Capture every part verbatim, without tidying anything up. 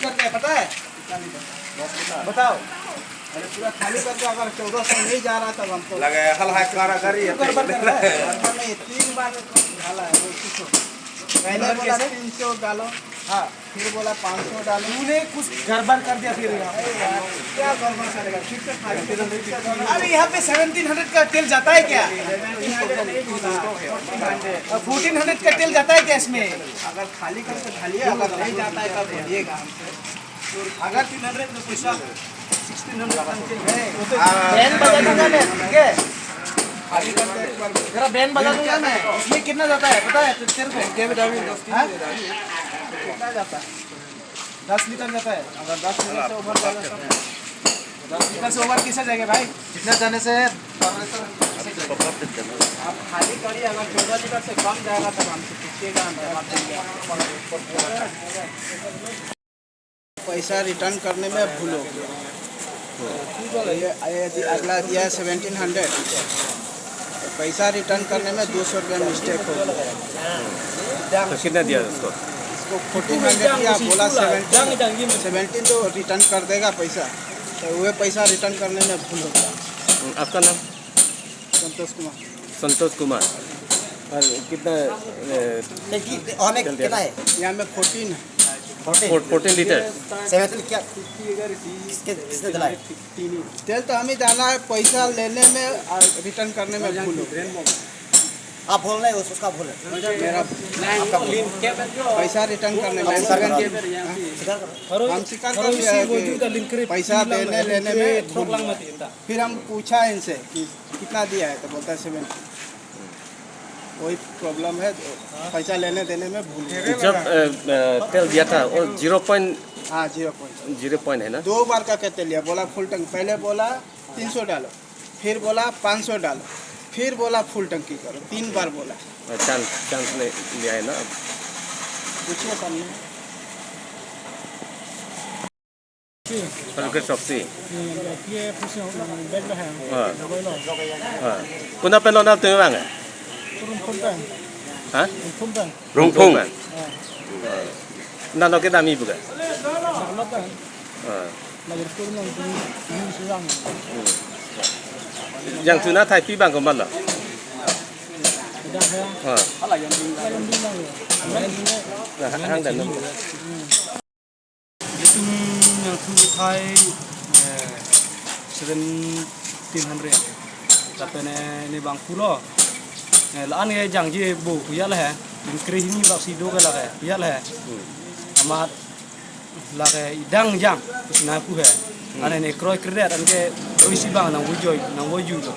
करके पता है? बताओ। अरे, पूरा खाली करके अगर चौदह सौ नहीं जा रहा, तब हमको लगे हल है, कारा करी है। गड़बड़ कर रहा है। गड़बड़ नहीं, तीन बार डाला है, वो कुछ हो। पहले बोला तीन सौ डालो, हाँ, फिर बोला पाँच सौ डालो। तूने कुछ गड़बड़ कर दिया फिर यहाँ। अरे यार, क्या गड़बड़ करेगा? फिर से खाली करो, फिर से डालो। अरे, यहाँ पे सेवनटीन हंड्रेड का तेल जाता है क्या? सेवनटीन हंड्रेड नहीं बोला, फोर्टीन हंड्रेड। फोर्टीन हंड्रेड का तेल जाता है क्या इसमें? अगर खाली करके ढालिए, अगर नहीं जाता है तब बोलिएगा हमसे। अगर तीन हंड्रेड में पैसा, सिक्सटीन हंड्रेड समथिंग है। बैंड बजा दूंगा मैं, ठीक है? खाली करके एक बार जरा बैंड बजा दूंगा मैं। इसमें कितना जाता है पता है? तेरे को? हाँ? कितना जाता है? दस लीटर जाता है। अगर दस लीटर से ओवर जाएगा तब, दस लीटर से ओवर कैसे जाएगा भाई? जितना जाने से आप खाली गाड़ी अगर चौदह लीटर से कम जाएगा तब हमसे पूछिएगा, हम जवाब देंगे। पैसा रिटर्न करने में भूल हो गया। ये, ये दि-, अगला दिया है सेवनटीन हंड्रेड, पैसा रिटर्न करने में दो सौ रुपया मिस्टेक हो गया। तो कितना दिया उसको? इसको फोर्टीन हंड्रेड दिया, बोला सेवनटीन, सेवनटीन तो रिटर्न कर देगा पैसा, तो वह पैसा रिटर्न करने में भूल हो गया। हम्म, आपका नाम? संतोष कुमार। संतोष कुमार। और कितना, ए, टंकी होने चल दिया? कितना है? यहाँ में फोर्टीन है। Fourteen? Four-, fourteen litre. Seventeen क्या, किसके, किसने दिलाया? तेल तो हम ही डाला है, पैसा लेने में और रिटर्न करने में भूल हो गया। आप भूल नहीं, उस-, उसका भूल है। मेरा आपका भूल। पैसा रिटर्न करने में, आप स्वीकार करो। हाँ? स्वीकार करो। हम स्वीकार कर लिया है कि पैसा देने लेने में भूल हुआ। फिर हम पूछा इनसे कि कितना दिया है, तो बोलता है सेवन। वही प्रॉब्लम है, पैसा लेने देने में भूल गया। जब, अ, अ, तेल दिया था, वो ज़ीरो पॉइंट, हाँ, ज़ीरो पॉइंट। ज़ीरो पॉइंट है ना? दो बार का क्या तेल लिया, बोला फुल टंकी, पहले बोला तीन सौ डालो, फिर बोला पाँच सौ डालो, फिर बोला फुल टंकी करो, तीन बार बोला। चांस, चांस नहीं लिया है ना अब? पूछिए सामने। Hello, Chris Oxy. Iya, iya, iya, pusing, um, bag dah, ya. Ah. Double lo. Ah. Kuna pen lo na tu bang? Turun Phumpang. Ha? Phumpang. Rongphung. Ah. Ah. Na no ke dami buka? Nah, lo kan. Ah. Lagi turun yang tinggi, tinggi silang. Hmm. Yang tuna thai pi bang ko man lo? Dah, ya. Ah. Lagi tinggi lang, ya. Nah, hang dan nomor. Hmm. Itum yang thu kethai, eh, seventeen hundred. Lapen, eh, ne bang pulo. Eh, la-an ke jangje bo pu ya le he. Lingkre hini bak si do ke la ke, pu ya le he. Hmm. Amat la ke idang jang, pu si nangpu he. Hmm. Ane ne kroikredet, anke kroisi bang nangvojoi, nangvoju lo.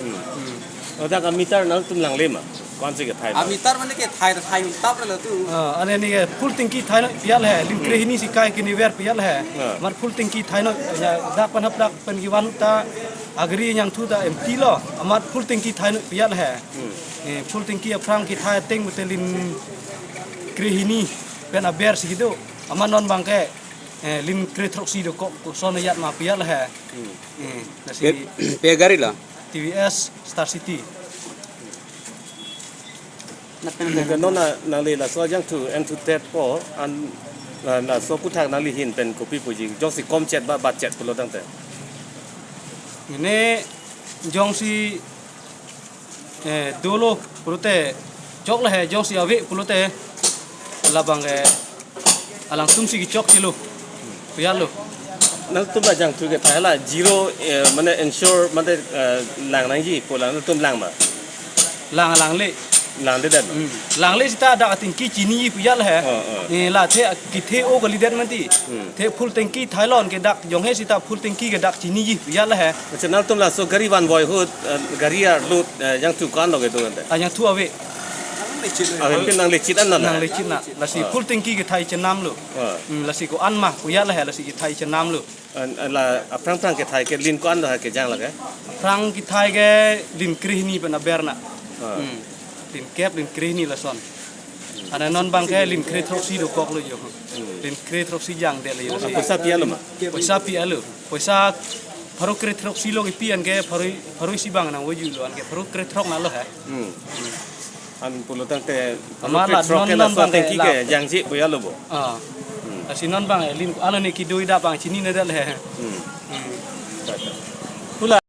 Hmm. Hmm. Oda ka meter nangtum langle ma? Ko-ansi kethai? A meter mane kethai, thai tap lo tu. Ah, ane ne full tanki thainoi pu ya le he, lingkre hini si kai kini ver pu ya le he. Ah. Amat full tanki thainoi, ya, dak pen hap dak pen kevan ta, agari yang thu ta empty lo, amat full tanki thainoi pu ya le he. Hmm. Eh, full tanki aphrang kethai ateng mate lingkre hini pen aber si kedo, amat non bang ke, eh, lingkre throksi dokok, koson ajat ma pu ya le he. Hmm. Eh, lasi pe, pe gari lo? T V S Star City. Nang ke non na, nangli laso jangthu, en thu tet po, an, la, laso aphuthak nangli ahin pen kopi puji, jongsi komchet ba batchet pulo tangte. Mane jongsi, eh, dolo pulote chok le he, jongsi ave pulote labang, eh, alangtum si kechokche lo, pu ya lo. Nangtum la jangthu kethai la zero, eh, mane ensure mane, eh, lang nangji pu la nangtum lang ma? Lang, langle. Langle dan. Hmm. Langle seta dak atanki chiniji pu ya le he. Oh, oh. Eh, la the kethe-o kalidet mati. Hmm. The full tanki thailon ke dak jonghe seta full tanki ke dak chiniji pu ya le he. Accha, nangtum laso gari vanvoi ahut, eh, gari arlo, eh, jangthu ko-an lo kedo tangte? Ah, jangthu ave. Ave, pin nangle chit an na la? Nangle chit na. Lasi, ah, full tanki kethai chenam lo. Ah. Hmm, lasi ko-an ma pu ya le he, lasi kethai chenam lo. An, an la aphrang phrang kethai ke lin ko-an lo ha kejang la ke? Aphrang kethai ke lingkre hini pen aber na. Ah. Hmm. Lingkep, lingkre hini lason. Ana non abang ke lin kre throksi dokok lo jo. Lin kre throksi jangdet lo jo. Poisa pi-et lo ma? Poisa pi-et lo. Poisa pharo kre throksi lo kipi an ke pharo, pharo isi abang nangvoijuilo, an ke pharo kre throk na lo he. Hmm. An pulo tangte Ama pharo kre la throk non ke non laso abang ateng ke ke la. Jangje boya lo bo. Ah. Hmm. Lasi non abang lin alo ne kedoi dak abang chininedet le he. Hmm. Hmm. Hula.